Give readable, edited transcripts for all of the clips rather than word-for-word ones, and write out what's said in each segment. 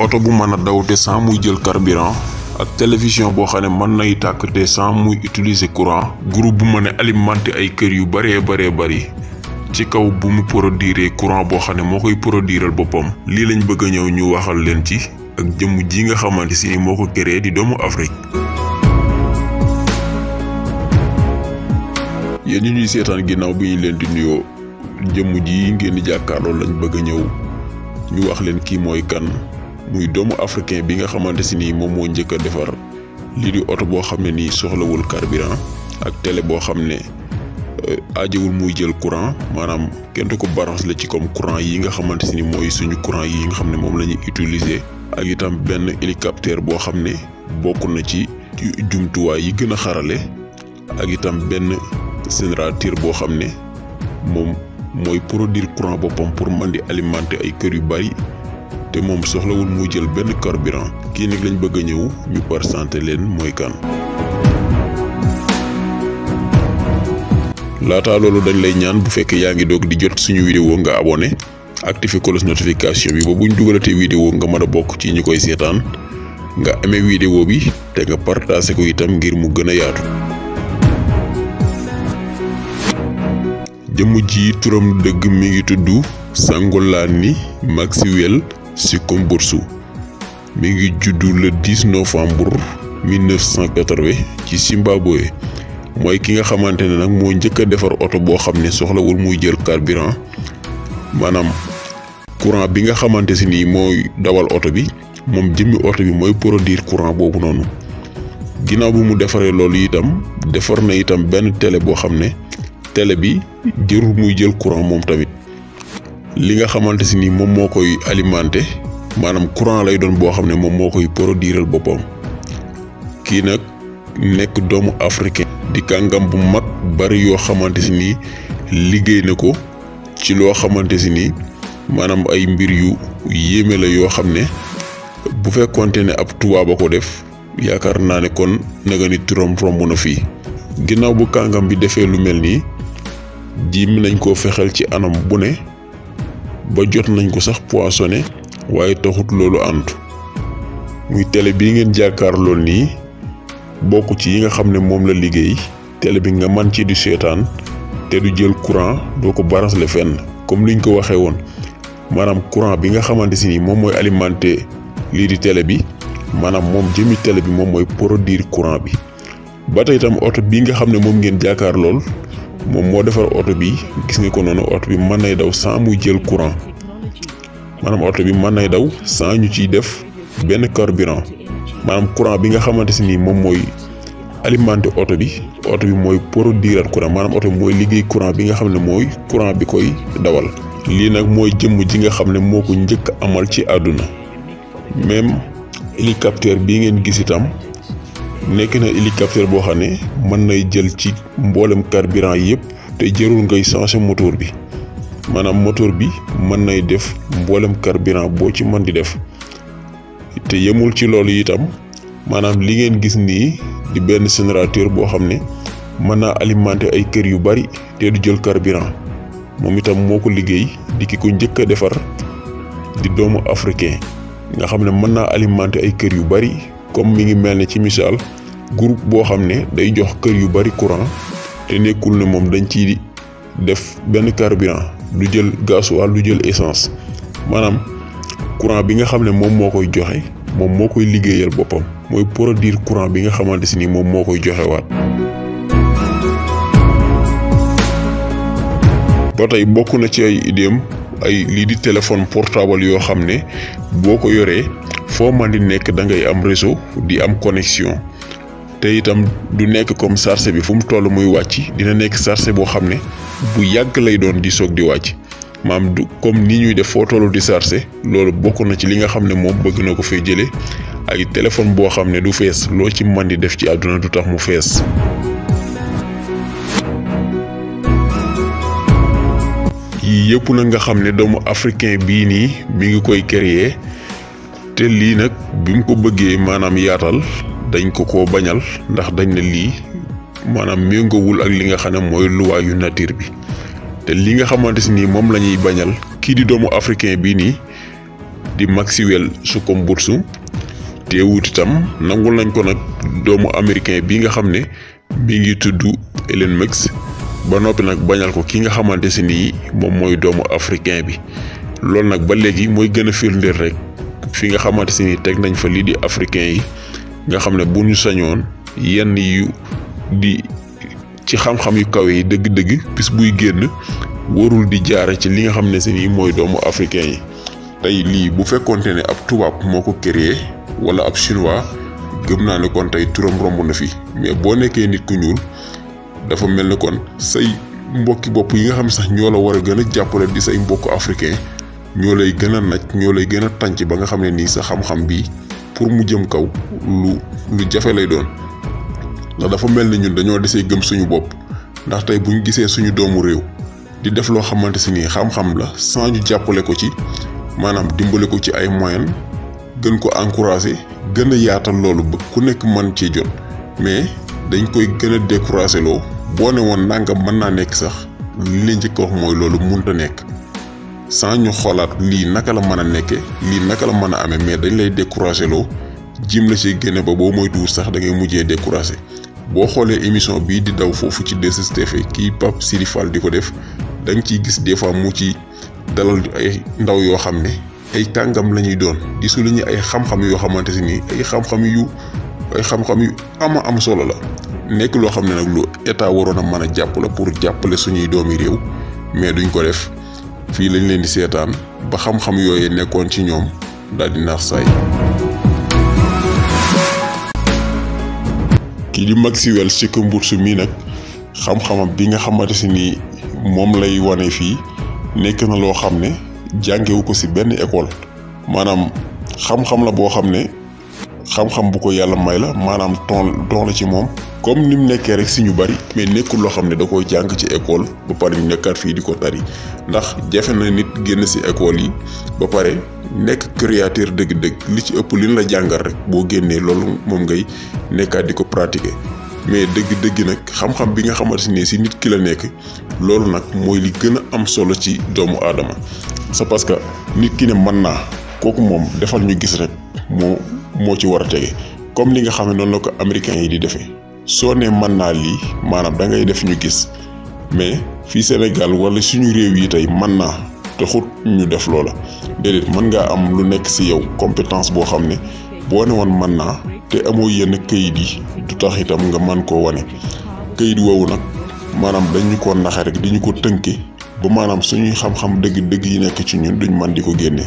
oto bu mën a daw te sans muy jël carburant ak télévision boo xam ne mën nay tàkk te sans muy utiliser courant. groupe bu mën a alimenter ay kër yu bëree bari ci kaw bu mu produire courant boo xam ne moo koy produiral boppam. lii lañ bëgg a ñëw ñu waxal leen ci ak jëmm ji nga xamante si ni moo ko créé di doomu Afrique. yéen ñi ñuy seetaan ginnaaw bi ñu leen di nuyoo jëmm ji ngeen di jàkkaarloo lañ bëgg a ñëw ñu wax leen kii mooy kan. muy doomu africain bi nga xamante si nii moom moo njëkk a defar lii di oto boo xam ne nii soxlawul carburant ak télé boo xam ne aajewul muy jël courant maanaam kenn du ko branché la ci comme courant yi nga xamante si ni mooy suñu courant yi nga xam ne moom la ñuy utiliser. ak itam benn hélicoptère boo xam ne bokk na ci jumtuwaay yi gën a xarale ak itam benn générateur boo xam ne moom mooy produire courant boppam pour mën di alimenter ay kër yu bari. te moom soxlawul muy jël benn carburant. kii nag lañ bëgg a ñëw ñu présenté leen mooy kan. laata loolu dañ lay ñaan bu fekkee yaa ngi doog di jot suñu vidéo nga abonné activé cloche notification bi ba buñ dugalatee vidéo nga mën a bokk ci ñu koy seetaan nga amee vidéo bi te nga partagé ko itam ngir mu gën a yaatu. jëmm ji turam dëgg mi ngi tudd Sangolani Maxwell Sikomborso mi ngi juddu le 10 novembre 1980 ci Zimbabwe. mooy ki nga xamante ne nag moo njëkk a defar oto boo xam ne soxlawul muy jël carburant maanaam courant bi nga xamante si nii mooy dawal oto bi moom jëmmi oto bi mooy produire courant boobu noonu. ginnaaw bi mu defaree loolu itam defar na itam benn télé boo xam ne télé bi jërul muy jël courant moom tamit. li nga xamante si ni moom moo koy alimenter maanaam courant lay doon boo xam ne moom moo koy produiral boppam. kii nag nekk doomu africain di kàngam bu mag bari yoo xamante si ni liggéey na ko ci loo xamante si ni maanaam ay mbir yu yéeme la yoo xam ne bu fekkonte ne ab tubaab a ko def yaakaar naa ne kon naga ni turam romb na fii. ginnaaw bu kàngam bi defee lu mel nii jiim nañ koo fexeel ci anam bu ne ba jot nañ ko sax poinçonné waaye taxut loolu àntu. muy télé bii ngeen jàkkaar lool nii bokk ci yi nga xam ne moom la liggéey. télé bi nga man ci di seetaan te du jël courant doo ko branché fenn comme liñ ko waxee woon maanaam courant bi nga xamante si ni moom mooy alimenter lii di télé bi maanaam moom jëmi télé bi moom mooy produire courant bi. ba tey itam oto bii nga xam ne moom ngeen jàkkaar lool moom moo defar oto bi gis nga ko noonu oto bi mën nay daw sans muy jël courant maanaam oto bi mën nay daw sans ñu ciy def benn carburant maanaam courant bi nga xamante si ni moom mooy alimenter oto bi mooy produire courant maanaam oto bi mooy liggéey courant bi nga xam ne mooy courant bi koy dawal. lii nag mooy jëmm ji nga xam ne moo ko njëkk amal ci àdduna. même hélicoptère bii ngeen gis itam nekk na hélicoptère boo xam ne mën nay jël ci mboolem carburant yëpp te jërul ngay changer moteur bi maanaam moteur bi mën nay def mboolem carburant boo ci mën di def. te yemul ci loolu itam maanaam li ngeen gis nii di benn générateur boo xam ne mën naa alimenter ay kër yu bari te du jël carburant moom itam moo ko liggéey di ki ko njëkk a defar di doomu africain nga xam ne mën naa alimenter ay kër yu bari comme mi ngi mel ne ci misaal groupe boo xam ne day jox kër yu bari courant te nekkul ne moom dañ ciy def benn carburant du jël gasoil du jël essence maanaam courant bi nga xam ne moom moo koy joxe moom moo koy liggéeyal boppam mooy produire courant bi nga xamante si ni moom moo koy joxewaat. ba tey bokk na ci ay idéem ay lii di téléphone portable yoo xam ne boo ko yoree foo man di nekk da ngay am réseau di am connexion te itam du nekk comme chargé bi fu mu toll muy wàcc dina nekk chargé boo xam ne bu yàgg lay doon di soog di wàcc. maam du comme ni ñuy def foo tollu di chargé loolu bokk na ci li nga xam ne moom bëgg na ko fay jëlee ay téléphone boo xam ne du fees loo ci mën di def ci àdduna du tax mu fees. yii yëpp nag nga xam ne doomu africain bii nii mi ngi koy créer te lii nag bi mu ko bëggee maanaam yaatal dañ ko bañal ndax dañ ne lii maanaam méngoowul ak li nga xam ne mooy loi yu nature bi. te li nga xamante ni moom la ñuy bañal kii di doomu africain bii nii di Maxwell Sukombursu teewut itam nangul nañ ko nag doomu américain bi nga xam ne mi ngi tudd Elon Musk ba noppi nag bañal ko ki nga xamante si nii moom mooy doomu africain bi loolu nag ba léegi mooy gën a firndeel rek fi nga xamante si nii teg nañ fa lii di africain yi nga xam ne bu ñu sañoon yenn yu di ci xam-xam yu kawe yi dëgg-dëgg bis buy génn warul di jaare ci li nga xam ne si nii mooy doomu africain yi tey lii bu fekkonte ne ab tubaab moo ko créé wala ab chinois gëm naa ne kon tey turam romb na fi mais boo nekkee nit ku ñuul dafa mel ne kon say mbokki bopp yi nga xam sax ñoo la war a gën a jàppale di say mbokk africain ñoo lay gën a naj ñoo lay gën a tànc ba nga xam ne nii sa xam-xam bi pour mu jëm kaw lu jafe lay doon ndax dafa mel ni ñun dañoo desee gëm suñu bopp ndax tey buñ gisee suñu doomu réew di def loo xamante si nii xam-xam la sans ñu jàppale ko ci maanaam dimbale ko ci ay moyens gën ko encourager gën a yaatal loolu ba ku nekk mën cee jot mais dañ koy gën a décourager loo boo ne woon nangam mën naa nekk sax li leen njëkk a wax mooy loolu mënta nekk sans ñu xoolaat lii naka la mën a nekkee lii naka la mën a amee mais dañ lay décourager loo jim la ci génne ba boo moytuwul sax da ngay mujjee décourager boo xoolee émission bii di daw foofu ci 2STV kii Pape Sidi Fall di ko def da nga ciy gis des fois mu ci dalal ay ndaw yoo xam ne ay kàngam la ñuy doon di souligner ay xam-xam yoo xamante si nii ay xam-xam yu am solo la nekk loo xam ne nag lu état waroon a mën a jàpp la pour jàppale suñuy doomi réew mais duñ ko def fii lañ leen di seetaan ba xam-xam yooyu nekkoon ci ñoom daal di naax saay. kii di Maxwell Sukombursu mii nag xam-xamam bi nga xamante si nii moom lay wane fii nekk na loo xam ne jàngewu ko ci benn école maanaam xam-xam la boo xam ne xam-xam bu ko yàlla may la maanaam ton la ci moom comme ni mu nekkee rek ci ñu bari mais nekkul loo xam ne da koy jàng ci école ba pare ñu nekkaat fii di ko tari ndax jafe na nit génn ci école yi ba pare nekk créateur dëgg-dëgg li ci ëpp liñ la jàngal rek boo génnee loolu moom ngay nekkaat di ko pratiquer mais dëgg-dëgg nag xam-xam bi nga xamante ne ci nit ki la nekk loolu nag mooy li gën a am solo ci doomu aadama c'est parce que nit ki ne mën naa kooku moom defal ñu gis rek moo ci war a tege comme li nga xam ne noonu la ko américains yi di defee soo nee mën naa lii maanaam da ngay def ñu gis mais fii Sénégal wala suñu réew yi tey mën naa taxut ñu def loola déedéet mën ngaa am lu nekk ci yow compétence boo xam ne boo ne woon mën naa te amoo yenn këyit yi du tax itam nga mën koo wane këyit woowu nag maanaam dañu ko naxe rek di ñu ko tënke ba maanaam suñuy xam-xam dëgg-dëgg yi nekk ci ñun duñ mën di ko génne.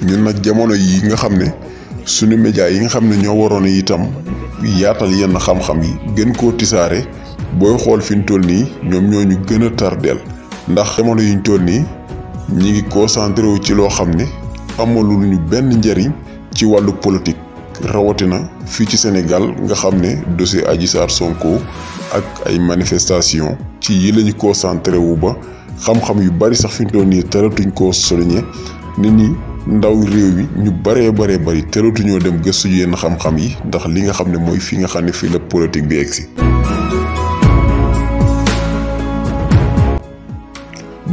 ñun nag jamono yi nga xam ne suñu média yi nga xam ne ñoo waroon itam yaatal yenn xam-xam yi gën koo tisaare booy xool fi ñu toll nii ñoom ñoo ñu gën a tardeel ndax jamono yi ñu toll nii ñi ngi concentré wu ci loo xam ne amalul ñu benn njariñ ci wàllu politique rawatina fii ci Sénégal nga xam ne dossier Adji Sarr Sonko ak ay manifestation ci yi lañu concentré wu ba xam-xam yu bari sax fi ñu toll nii teratuñ koo souligner nit ñi ndaw réew mi ñu bari teratuñoo dem gëstu yenn xam-xam yi ndax li nga xam ne mooy fi nga xam ne fii la politique bi egsi.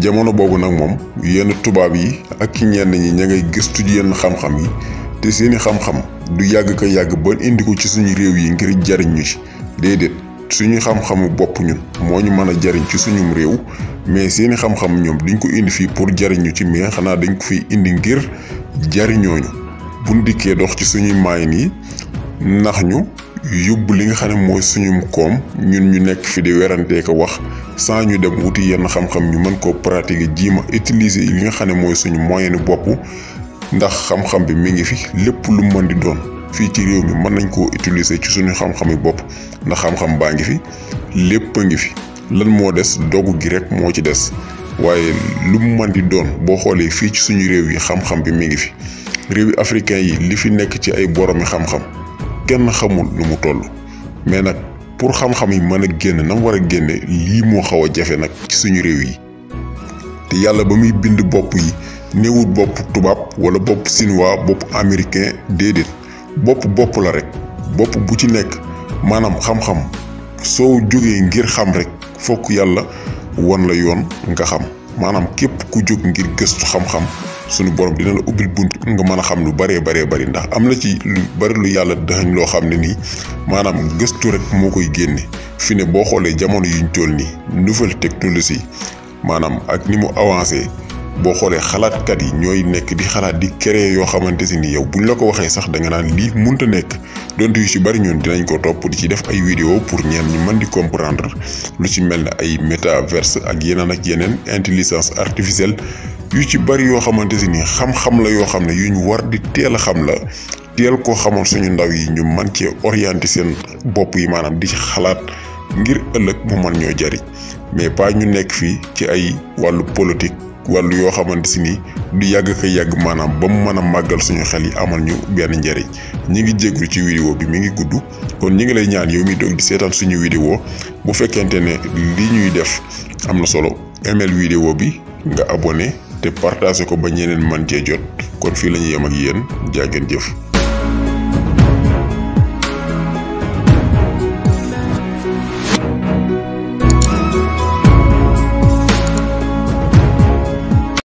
jamono boobu nag moom yenn tubaab yi ak ki ñenn ñi ña ngay gëstu yenn xam-xam yi te seeni xam-xam du yàgg ka yàgg ba indi ko ci suñu réew yi ngir jariñ ñu ci déedéet suñu xam-xamu bopp ñun moo ñu mën a jariñ ci suñum réew mais seeni xam-xam ñoom duñ ko indi fii pour jariñ ñu ci mais xanaa dañ ko fiy indi ngir jariñooñu buñ dikkee dox ci suñuy maayin yi nax ñu yóbbu li nga xam ne mooy suñum koom ñun ñu nekk fi di werantee ko wax sans ñu dem wuti yenn xam-xam ñu mën koo pratiquer jiima utiliser li nga xam ne mooy suñu moyen bopp ndax xam-xam bi mi ngi fi lépp lu mën di doon fii ci réew mi mën nañ koo utiliser ci suñu xam-xami bopp ndax xam-xam baa ngi fi lépp a ngi fi lan moo des dogu gi rek moo ci des waaye lu mu mën di doon boo xoolee fii ci suñu réew yi xam-xam bi mi ngi fi réewi africain yi li fi nekk ci ay boromi xam-xam kenn xamul lu mu toll mais nag pour xam-xam yi mën a génn na mu war a génne lii moo xaw a jafe nag ci suñu réew yi te yàlla ba muy bind bopp yi néewut bopp tubaab wala bopp chinois bopp américain déedéet bopp la rek bopp bu ci nekk maanaam xam-xam soo jógee ngir xam rek fokk yàlla won la yoon nga xam maanaam képp ku jóg ngir gëstu xam-xam sunu borom dina la ubbil bunt nga mën a xam lu baree bari ndax am na ci lu bari lu yàlla dëxañ loo xam ne nii maanaam gëstu rek moo koy génne. fi ne boo xoolee jamono yuñ toll nii nouvelle technologie maanaam ak ni mu avancé boo xoolee xalaatkat yi ñooy nekk di xalaat di créer yoo xamante si ni yow buñ la ko waxee sax da nga naan lii munta nekk donte yu ci bari ñun dinañ ko topp di ci def ay vidéo pour ñeen ñi mën di comprendre lu ci mel ne ay métaverse ak yeneen intelligence artificielle yu ci bari yoo xamante si ni xam-xam la yoo xam ne yu ñu war di teel a xam la teel koo xamoon suñu ndaw yi ñu mën cee orienter seen bopp yi maanaam di ci xalaat ngir ëllëg mu mën ñoo jariñ mais pas ñu nekk fii ci ay wàllu politique wàllu yoo xamante si ni du yàgg ka yàgg maanaam ba mu mën a màggal suñu xel yi amal ñu benn njariñ. ñi ngi jégglu ci vidéo bi mi ngi gudd kon ñi ngi lay ñaan yow mi doog di seetaan suñu vidéo bu fekkente ne li ñuy def am na solo email vidéo bi nga abonné te partagé ko ba ñeneen mën cee jot kon fii la ñuy yem ak yéen jaa ngeen jëf.